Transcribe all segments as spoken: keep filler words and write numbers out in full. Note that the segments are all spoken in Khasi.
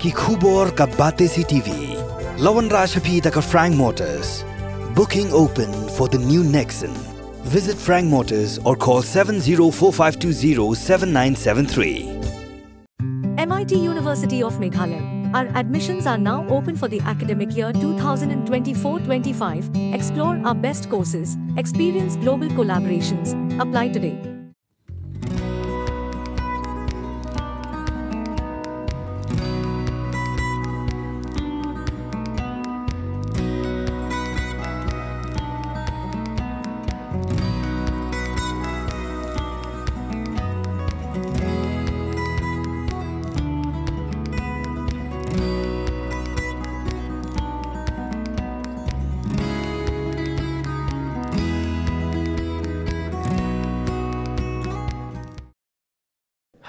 Ki khubor ka Batesi T V. La wanrah sha phi da ka Frank Motors. Booking open for the new Nexon. Visit Frank Motors or call seven zero four five two zero seven nine seven three. M I T University of Meghalaya. Our admissions are now open for the academic year twenty twenty-four twenty-five. Explore our best courses, experience global collaborations. Apply today.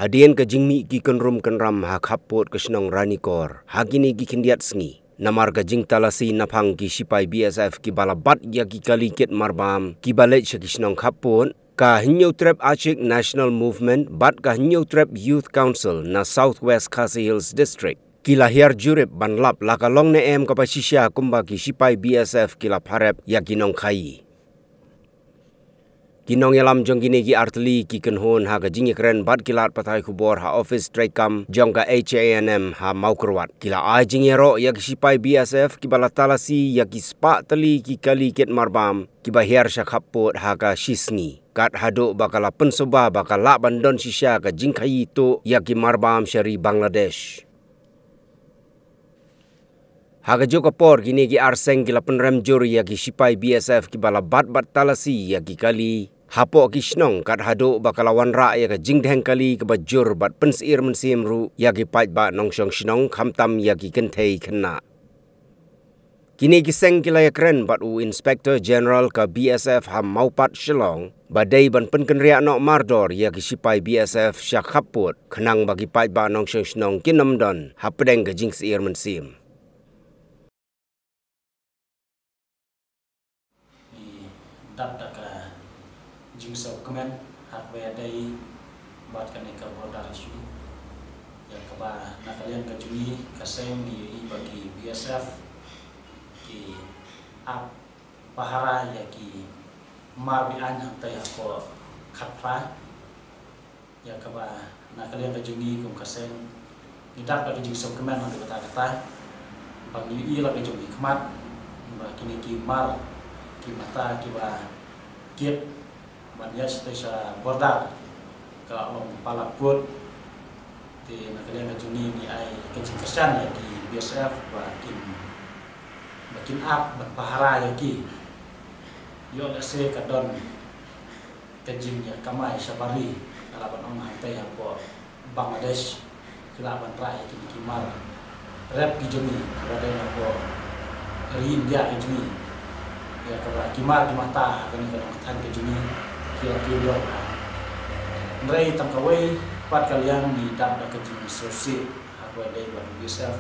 Hadien ka jingmih ki kynrum kynram ha khappud ka shnong Ranikor ha kine ki khyndiat sngi, namar ka jingtalasi naphang ki shipai B S F kiba la bat ïa ki kali kit marbam kiba leit sha ki shnong khappud, ka Hynñiewtrep Achik National Movement bad ka Hynñiewtrep Youth Council na South West Khasi Hills District ki la hiar jurip ban lap la ka long ne em kaba shisha kumba ki shipai B S F ki la pharep ïa ki nongkhaïi. Ki nongïalam jong kine ki artylli ki kynhun ha ka jingïakren bad ki lad pathai khubor ha office treikam jong ka H A N M ha Mawkyrwat ki la ai jingïaroh ïa ki shipai B S F kiba la talasi ïa ki spah tylli ki kali kit marbam kiba hiar sha khappud ha ka shisngi, kat haduh ba ka la pynsuba ba ka lah ban don shisha ka jingkhaïi tuh ïa ki marbam sha ri Bangladesh. Ha kajuh ka por, kine ki arseng ki la pynrem jur ïa ki shipai B S F kiba la bat bad talasi ïa ki kali hapoh ki shnong, kat haduh ba ka la wanrah ïa ka jingdheng kali kaba jur bad pynsyier mynsiem ruh ïa ki paidbah nongshong shnong, khamtam ïa ki kynthei khynnah. Kine ki seng ki la ïakren bad u Inspector General ka B S F ha Mawpat Shillong ba dei ban pynkynriah noh mardor ïa ki shipai B S F sha khappud, khnang ba ki paidbah nongshong shnong kin ym don hapdeng ka jingsyier mynsiem. Ngi dap da ka jingsngewkmen ha kaba ïadei bad kane ka border issue, ïa kaba na ka liang ka jong ngi ka seng ngi ïohi ba ki B S F ki ap pahara ïa ki mar be-aiñ hangtei hapoh Khatphra, ïa kaba na ka liang ka jong ngi kum ka seng ngi dap da ka jingsngewkmen na ka bynta kata, ba ngi ïohi la ka jong ngi khmat ba kine ki mar ki mata kiba kit ban ïaid shatei sha border ka la long palat pud. Te na ka liang ka jong ngi ngi ai ka jingkyrshan ïa ki B S F ba kin, ba kin ap ban pahara ïa ki. Ïoh lehse ka don ka jingïakamai shabar ri, ka lah ban ong hangtei hapoh Bangladesh ki lah ban rah ïa kine ki mar rep ki jong ngi, ba dei napoh ri India ki jong ngi. Ïa kaba ki mar ki mata ha kane ka nongkthaiñ ka jong ngi ki la kiew dor bha. Hynrei tang kawei pat ka liang ngi dap da ka jingsngewsih ha kaba dei bad u B S F,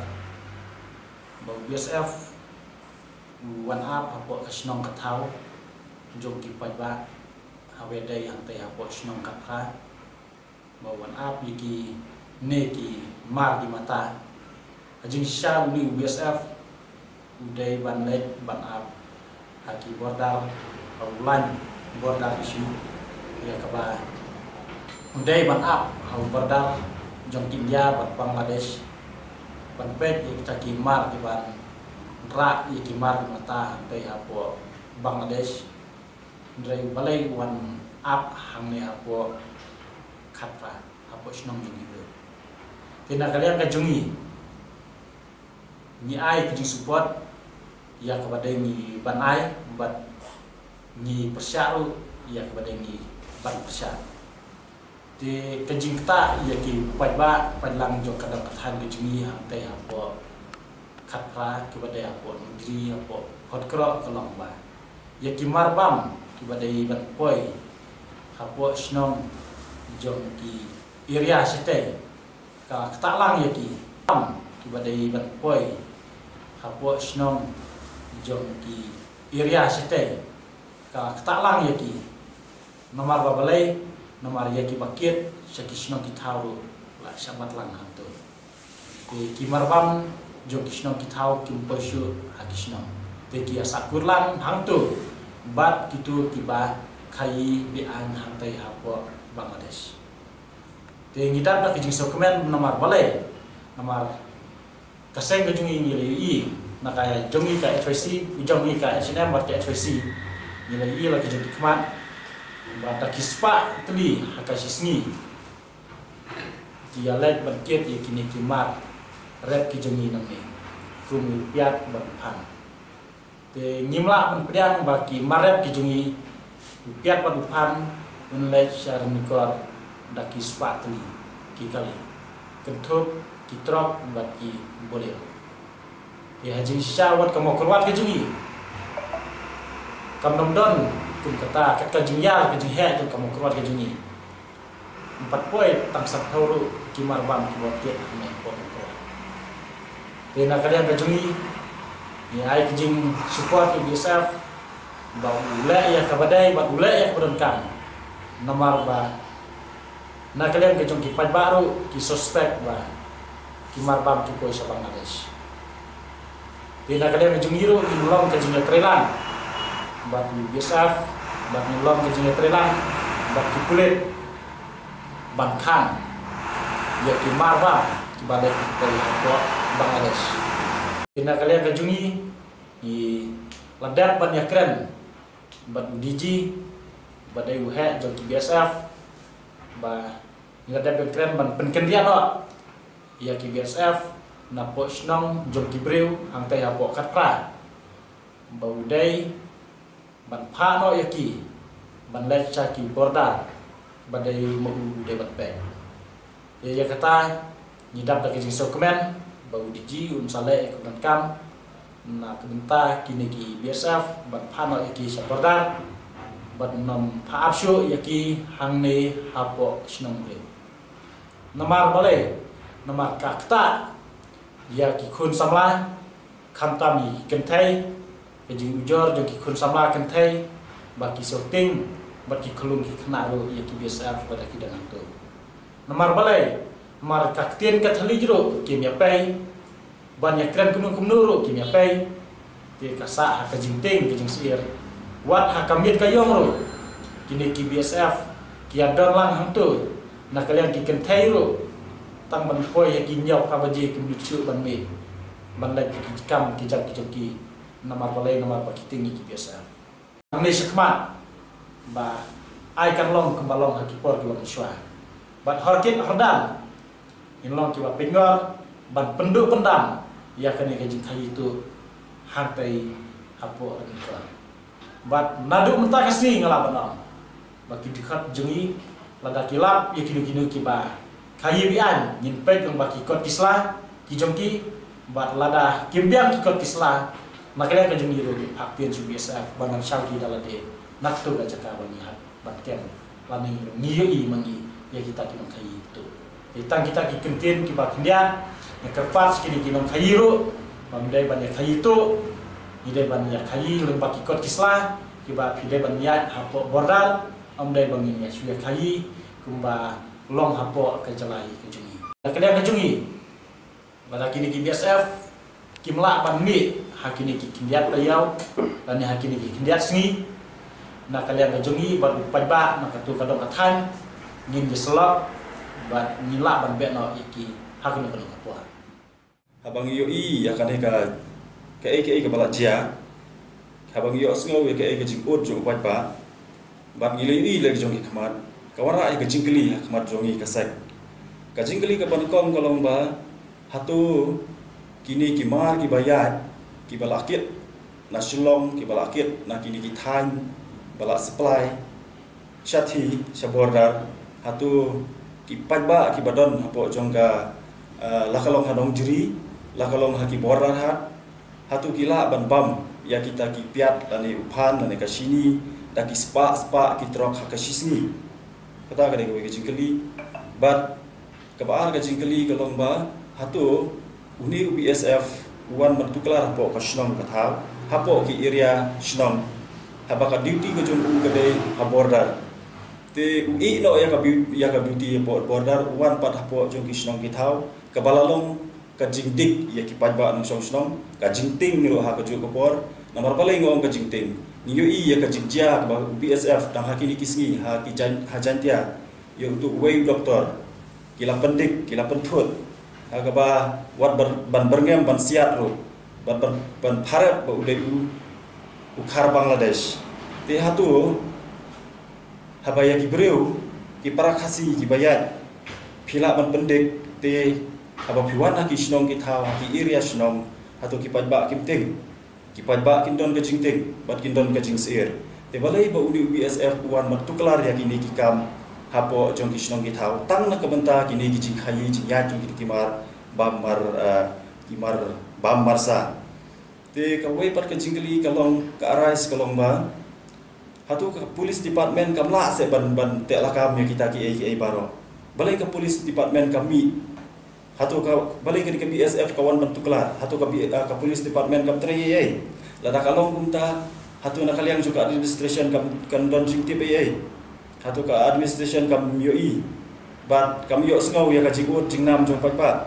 ba u B S F u wan ap hapoh ka shnong ka thaw jong ki paidbah ha kaba dei hangtei hapoh shnong Khatphra, ba u wan ap ïa kine ki mar ki mata. Ha jingshisha une u B S F u dei ban leit ban ap ha ki border, ha u lain border issue, ïa kaba u dei ban ap ha u border jong ki India bad Bangladesh, ban peit ïa kita ki mar kiban rah ïa ki mar ki mata hangtei hapoh Bangladesh. Hynrei balei u wan ap hangne hapoh Khatphra, hapoh shnong jong ki briew? Te na ka liang ka jong ngi, ngi ai ka jingsupport ïa kaba dei ngi ban ai, bad ngi pyrshah ruh ïa kaba dei ngi ban pyrshah. Te ka jingktah ïa ki paidbah paidlang jong ka dong ka thaiñ ka jong ngi hangtei hapoh Khatphra, kiba dei hapoh Nongdri, hapoh Hot Kroh, ka long ba ïa ki mar bam kiba dei ban poi hapoh shnong jong ki area shatei, ka ktah lang ïa ki. Bam kiba dei ban poi hapoh shnong jong ki area shatei, ka ktah lang ïa ki. Namar ba balei? Namar ïa kiba kit sha ki shnong ki thaw ruh la shah bat lang hangto. Te ki marbam jong ki shnong ki thaw kim poi shuh ha ki shnong. Te ki ïa sahkur lang hangto bad kito kiba khaïi be-aiñ hangtei hapoh Bangladesh. Te ngi dap da ka jingsngewkmen namar balei, namar ka seng ka jong ngi ngi la ïohi, na ka jong ngi ka H Y C, u jong ngi ka H N M bad ka H Y C, ngi la ïohi la ka jong ki khmat ba da ki spah tylli ha ka shi sngi ki ïa leit ban kit ïa kine ki mar rep ki jong ngi nangne, kum u Piat bad u Phan. Te ngim lah ban pdiang ba ki mar rep ki jong ngi, u Piat bad u Phan, un leit sha Ranikor da ki spah tylli ki kali, kynthup ki trok bad ki Bolero. Te ha jingshisha wat ka Mawkyrwat ka jong ngi kam dang don kum kata, kat ka jingïar ka jingheh jong ka Mawkyrwat ka jong ngi. Ym pat poi tang sanphew ruh ki marbam kiba kit hangne hapoh Mawkyrwat. Te na ka liang ka jong ngi, ngi ai ka jingsupport ïa u B S F ba u leh ïa kaba dei bad u leh ïa kaba donkam. Namar ba na ka liang ka jong ki paidbah ruh ki suspect ba ki marbam ki poi sha Bangladesh. Te na ka liang ka jong ngi ruh ngin long ka jingïatreilang bad u B S F, bad ngin long ka jingïatreilang bad ki pulit ban khang ïa ki marbam kiba leit hapoh Bangladesh. Te na ka liang ka jong ngi, ngi la dep ban ïakren bad u D G ba dei u heh jong ki B S F, ba ngi la dep ban kren ban pynkynriah noh ïa ki B S F napoh shnong jong ki briew hangtei hapoh Khatphra, ba u dei ban phah noh ïa ki ban leit sha ki border ba dei ma u u dei ban peit. Ïa, ïa kata ngi dap da ka jingsngewkmen ba u D G un sa leh ïa ka donkam na ka bynta kine ki B S F ban phah noh ïa ki sha border, ban nym phah ap shuh ïa ki hangne hapoh shnong briew. Namar balei? Namar ka ktah ïa ki khun samla, khamtam ïa ki kynthei, ka jingujor jong ki khun samla kynthei ba ki sngewtieng bad ki khlung ki khynnah ruh ïa ki B S F ba da ki dang hangto. Namar balei? Namar ka ktien ka thylliej ruh kim ïa pei, ban ïakren kumno kumno ruh kim ïa pei. Te ka sah ha ka jingtieng ka jingsyier, wat ha ka miet ka ïong ruh kine ki B S F ki ïa don lang hangto. Na ka liang ki kynthei ruh, tang ban poi ha ki hynñiewphew baje kim nud shuh ban mih ban leit ki kam ki jam ki jong ki. Namar balei? Namar ba ki tieng ïa ki B S F. Nangne shakhmat ba ai kan long kumba long ha ki por kiba mynshuwa. Bad hor kit hor dan ngin long kiba pynngor ban pynduh pyndam ïa kane ka jingkhaïi tuh hangtei hapoh Ranikor. Bad naduh mynta ka sngi nga lah ban ong ba ki dkhot jong ngi, lada ki lap ïa kino kino kiba khaïi be-aiñ, ngin peit lyngba ki kot ki sla ki jong ki. Bad lada kim biang ki kot ki sla, na ka liang ka jong ngi ruh ngin phah ktien sha u B S F ba ngan shaw ki da lade na kato ka jaka ba ngi hap ban kem. Lane ngi ïohi ma ngi ïa kita ki nongkhaïi tuh. Te tang kita ki kyntien kiba khyndiat, nga kyrpad sha kine ki nongkhaïi ruh ba ym dei ban ïa khaïi tuh. Ngi dei ban ïa khaïi lyngba ki kot ki sla kiba phi dei ban ïaid hapoh border. Ym dei ba ngin ïa shu ïa khaïi kumba long hapoh ka jylla ka jong ngi. Na ka liang ka jong ngi, lada kine ki B S F kim lah ban mih ha kine ki khyndiat taïew lane ha kine ki khyndiat sngi, na ka liang ka jong ngi bad u paidbah na kato ka dong ka thaiñ, ngin ïasyllok bad ngin lah ban beh noh ïa ki ha kano kano ka por. Haba ngi ïohi ïa kane ka, kaei kaei kaba la jia, haba ngi ïohsngew ïa kaei ka jingud jong u paidbah, bad ngi la ïohi la ki jong ki khmat, ka wanrah ïa ka jingkylli ha khmat jong ngi ka seng. Ka jingkylli kaba nyngkong ka long ba, hato kine ki mar kiba ïaid, kiba la kit na Shillong, kiba la kit na kine ki thaiñ ba la supply shathie sha border, hato ki paidbah kiba don hapoh jong ka, eh, la ka long ha Nongjri, la ka long ha ki border hat, hato ki lah ban bam ïa kita ki piat lane u phan lane ka shini da ki spah spah ki trok ha ka shi sngi? Kata ka dei kawei ka jingkylli. Bad kaba ar ka jingkylli ka long ba, hato une u B S F u wan ban tuklar hapoh ka shnong ka thaw, hapoh ki area shnong, haba ka duty ka jong u ka dei ha border? Te u ïeh noh ïa ka bu-, ïa ka duty hapoh border, u wan pat hapoh jong ki shnong ki thaw, kaba la long ka jingdik ïa ki paidbah nongshong shnong, ka jingtieng ruh ha kajuh ka por. Namar balei nga ong ka jingtieng? Ngi ïohi ïa ka jingjia kaba u B S F tang ha kine ki sngi ha ki Jan-, ha Jaintia, ïa utu uwei u doktor, ki la pyndik, ki la pynthut ha kaba wat ban, ban byrngem ban siat ruh, ban, ban, ban pharep ba u dei u, u khar Bangladesh. Te hato haba ïa ki briew, ki para Khasi kiba ïaid, phi lah ban pyndik, te haba phi wan ha ki shnong ki thaw, ha ki area shnong, hato ki paidbah kim tieng? Ki paidbah kin don ka jingtieng bad kin don ka jingsyier. Te balei ba une u B S F u wan ban tuklar ïa kine ki kam hapoh jong ki shnong ki thaw tang na ka bynta kine ki jingkhaïi jingïaid jong kine ki mar bam mar, eh, ki mar bam marsa? Te kawei pat ka jingkylli ka long, ka arise ka long ba, hato ka police department kam lah seh ban, ban teh lakam ïa kita kiei kiei baroh? Balei ka police department kam mih? Hato ka, balei ka dei ka B S F ka wan ban tuklar? Hato ka B-, ah, ka police department kam trei ei ei? Lada ka long kumta, hato na ka liang jong ka administration kam, kam don jingtip ei ei? Hato ka administration kam ïohi bad kam ïohsngew ïa ka jingud jingnam jong paidbah?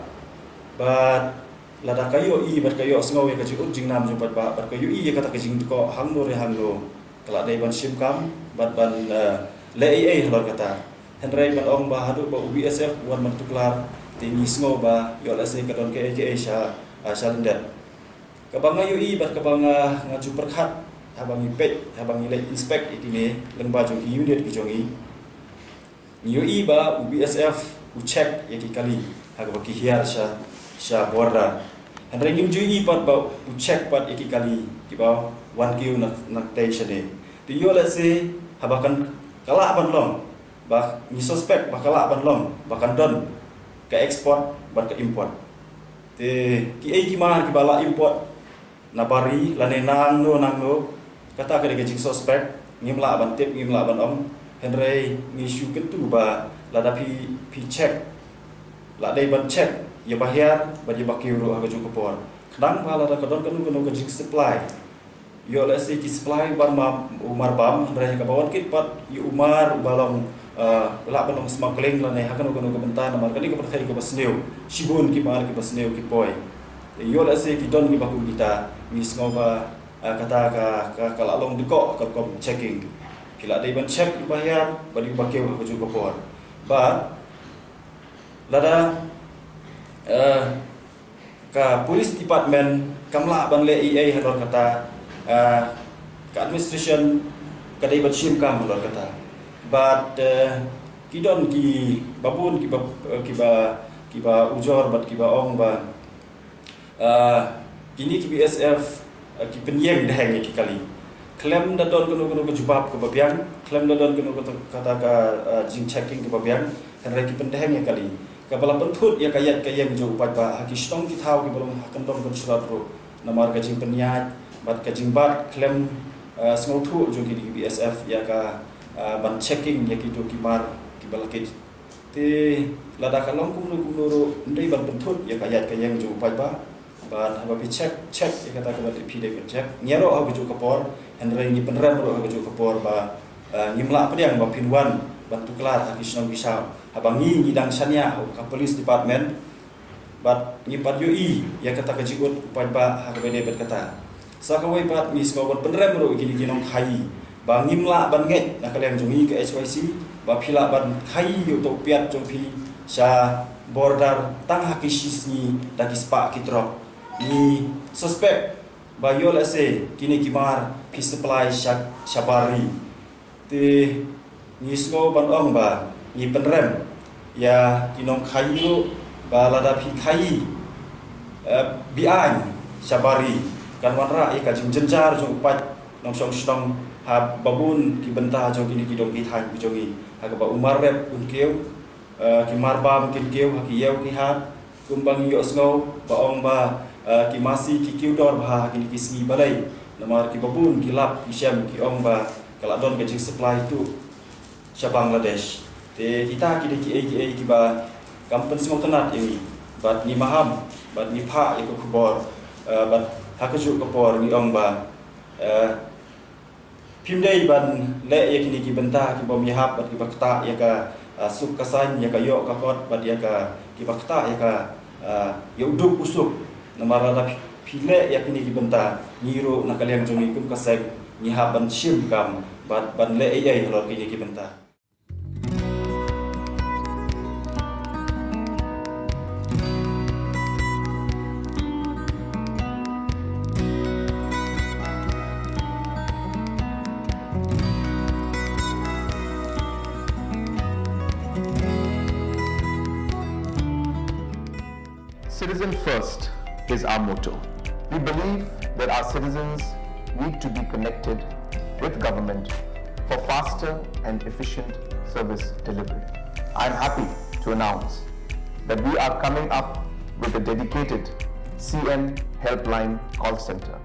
Bad lada ka ïohi bad ka ïohsngew ïa ka jingud jingnam jong paidbah, bad ka ïohi ïa kata ka jingdkoh hangno re hangno, ka la dei ban shim kam bad ban, eh, leh ei ei halor kata. Hynrei ban ong ba haduh ba u B S F u wan ban tuklar, te ngi sngew ba ïoh lehse ka don kaei kaei sha, ah, sha lyndet. Kaba nga ïohi bad kaba nga, nga ju pyrkhat haba ngi peit, haba ngi leit inspect ïa kine lyngba jong ki unit ki jong ngi, ngi ïohi ba u B S F u check ïa ki kali ha kaba ki hiar sha, sha border. Hynrei ngim ju ïohi pat ba u check pat ïa ki kali kiba wan kiew na, na tei shane. Te ïoh lehse haba kan, ka lah ban long ba ngi suspect ba ka lah ban long ba kan don ka export bad ka import. Te kiei ki mar kiba la import na bari lane nangno nangno, kata ka dei ka jingsuspect, ngim lah ban tip, ngim lah ban ong. Hynrei ngi shu kyntu ba lada phi, phi check, la dei ban check ïa ba hiar bad ïa ba kiew ruh ha kajuh ka por. Khnang ba lada ka don kano kano ka jingsupply, ïoh lehse ki supply u mar bam, u mar bam, hynrei kaba wan kit pat ïa u mar uba long, eh, lah ban long smuggling lane ha kano kano ka bynta, namar kane ka pyrthei kaba sniew, shibun ki mar kiba sniew ki poi. Ïoh lehse ki don kiba kum kita, ngi sngew ba, eh, kata ka, ka, ka la long dkoh ka rukom checking. Ki la dei ban check ïa ba hiar bad ïa ba kiew ha kajuh ka por. Bad lada, eh, ka police department kam lah ban leh ei ei halor kata, ah, ka administration ka dei ban shim kam halor kata. Bad, eh, ki don kiba bun kiba, eh, kiba, kiba ujor bad kiba ong ba, ah, kine ki B S F, ah, ki pynïeng daheng ïa ki kali. Khlem da don kano kano ka jubab kaba biang, khlem da don kano kata, kata ka, ah, jingchecking kaba biang, hynrei ki pyndaheng ïa kali. Kaba la pynthut ïa ka ïaid ka ïeng jong u paidbah ha ki shnong ki thaw kiba long ha kyndong kynshlur ruh. Namar ka jingpynïaid bad ka jingbat khlem, ah, sngewthuh jong kine ki B S F ïa ka, ah, ban checking ïa kito ki mar kiba la kit. Te lada ka long kumno kumno ruh, ym dei ban pynthut ïa ka ïaid ka ïeng jong u paidbah. Bad haba phi check, check ïa kata kaba phi dei ban check. Ngi ïaroh ha kajuh ka por, hynrei ngi pynrem ruh ha kajuh ka por ba, eh, ngim lah pdiang ba phin wan ban tuklar ha ki shnong ki shaw. Haba ngi, ngi dang shaniah ha ka police department, bad ngim pat ïohi ïa kata ka jingud u paidbah ha kaba dei bad kata. Sa kawei pat ngi sngew ban pynrem ruh ïa kine ki nongkhaïi ba ngim lah ban ngeit na ka liang jong ngi ka H Y C ba phi lah ban khaïi ïa uto u piat jong phi sha border tang ha ki shi sngi da ki spah ki trok. Ngi suspect ba ïoh lehse kine ki mar phi supply sha, sha bar ri. Te ngi sngew ban ong ba ngi pynrem ïa ki nongkhaïi ruh ba lada phi khaïi, eh, be-aiñ sha bar ri, kan wanrah ïa ka jingjynjar jong u paid nongshong shnong ha babun ki bynta jong kine ki dong ki thaiñ ki jong ngi, ha kaba u mar rep un kiew, eh, ki mar bam kin kiew ha ki ïew ki hat, kumba ngi ïohsngew ba ong ba, eh, ki masi ki kiew dor bha ha kine ki sngi. Balei? Namar ki babun ki lap ki shem ki ong ba ka la don ka jingsupply tuh sha Bangladesh. Te kita ki dei kiei kiei kiba kam pynsngewtynnat ïa ngi, bad ngi maham, bad ngi phah ïa ka khubor, eh, bad ha kajuh ka por ngi ong ba, eh, phim dei ban leh ïa kine ki bynta ki bym ïahap bad kiba ktah ïa ka, ah, suk ka saiñ, ïa ka ïoh ka kot bad ïa ka, kiba ktah ïa ka, Ah, ïa u duk u suk, namar lada phi, phi leh ïa kine ki bynta, ngi ruh na ka liang jong ngi kum ka seng ngi hap ban shim kam bad ban leh ei ei halor kine ki bynta. Citizen first is our motto. We believe that our citizens need to be connected with government for faster and efficient service delivery. I'm happy to announce that we are coming up with a dedicated C M Helpline call center.